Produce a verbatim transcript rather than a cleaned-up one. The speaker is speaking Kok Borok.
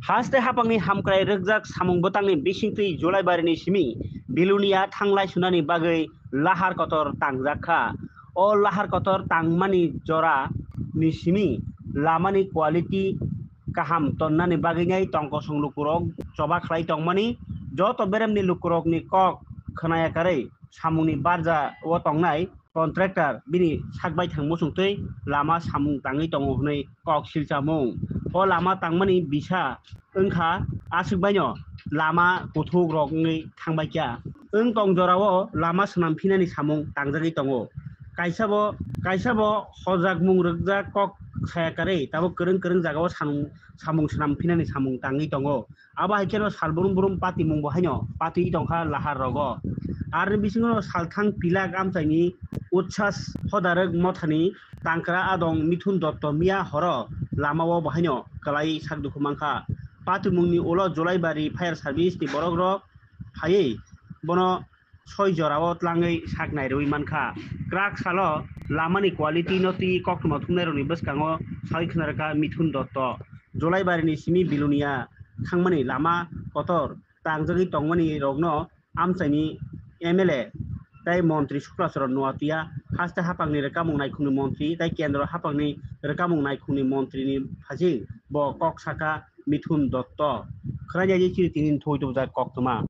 Haste hapangni hamkrai rwkjak samung bwtangni bisingtwi Jolaibarini simi Bilonia thanglai sunani bagwi lahar kotor tangjak kha. O lahar kotor tangmani jora ni simi lamani quality kaham tonnani bagwi nai tongkosong lukurok choba khlai tongmani, joto beremni lukurokni kok khwnaya karwi samungni barja o tongnai contractor bini sak baithang muchungtwi lama samung tangwi tongo hwnwi kok silchamung. O lama tangmani bisa wngkha aswk baino lama kuthuk rok wngwi thangbai kha. Wng tong jorao lama swnam phinani samung tangjagwi tongo. Kaisa bo, kaisa bo hojakmung rwkjak kok saya karwi tabuk kwrwng kwrwng jagao samung, samung swnam phinani samung tangwi tongo. Abo hai kheno sal brum brum patimung bo haino patwi tongkha lahar rogo. Arni bisingo salthang pilak amchaini Utsash Hodarwk Mothani Tangkra Adong Mithun Dotto miya horo lamao bo haino kwlai sak dukhu mankha. Patimungni ulo Jolaibari Fire Service ni borok rok phaiwi bono soi jorao tlangwi sak nairwi mankha. Kwrak salo lamani quality no twi koktwma thumnairokni bwskango sawi khwnarwkha Mithun Dotto. Jolaibarini simi Bilonia thangmani lama kotor tangjagwi tongmani rokno amchaini M L A tei montri Sukla Charan Noatia, haste haphangni rwkamung naikhungni montri tei kendro haphangni rwkamung naikhungni montrini phajing bo kok sakha Mithun Dotto. Khwnai nai chini tini thoi tubujak koktwma.